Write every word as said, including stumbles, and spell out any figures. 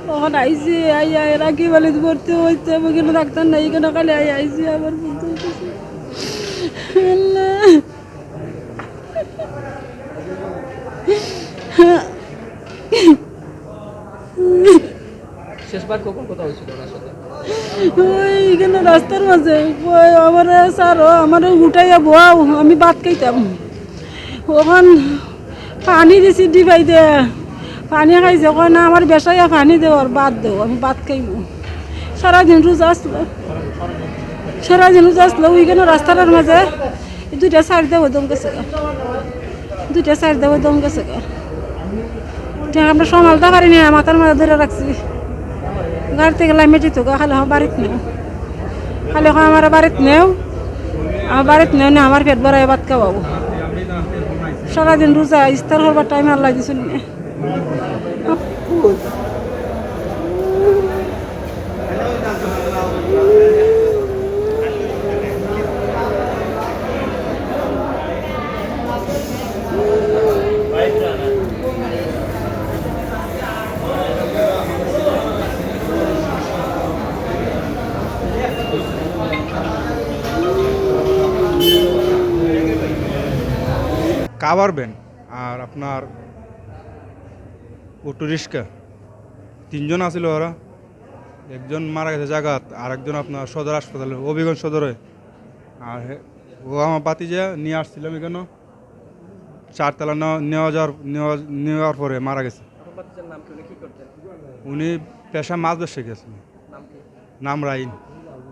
তখন আইছি, আইয়া এরা কি বলে ভর্তি হইতে, ওখানে ডাক্তার নাই, এখানে খালি আই আইছি, আবার ভর্তি হইতেছি। আল্লাহ। শেষবার কখন কথা হয়েছিল ওনার সাথে? ওই এখানে রাস্তার মাঝে, ওই আমারে স্যার, ও আমারে উঠাইয়া বওয়াও, আমি ভাত খাইতাম। ওখান পানি দিছি ডিবাই দে, পানি খাইছে, কয় না আমার বেশাইয়া পানি দেও আর ভাত দেও, আমি ভাত খাইমু। সারাদিন রোজা আসলো, সারাদিন রোজা আসলো, ওইখানে রাস্তাটার মাঝে দুইটা সাইড দেবো দম গেছে গা। দুইটা সাইড দেবো দম গেছে গা। ঠিক আমরা সামালতা পারি না, মাথার মাঝে ধরে রাখছি। গাড়িতে গেলে মেটি তো গা, খালি আমার বাড়িত নেও, খালি এখন আমার বাড়িত নেও, আমার বাড়িত নেও না, আমার পেট ভরাই ভাত খাওয়াবো। সারাদিন রোজা, ইফতার করবার টাইম আল্লাহ দিছইন না। কাভার ভ্যান আর আপনার অটো রিক্সা, তিনজন আছিল ওরা। একজন মারা গেছে জাগাত, আর একজন আপনার সদর হাসপাতালে, হবিগঞ্জ সদরে। আর হে-, ও আমার ভাতিজা নিয়ে আসছিলাম এখানে, চারতলা নেওয়া, নেওয়া যাওয়ার, নেওয়া, নেওয়ার পরে মারা গেছে। আপনার ভাতিজার নাম কি? উনি কি করতেন? উনি পেশা মাছ ব্যবসায়ী গেছেন। নাম কি? নাম রাইন।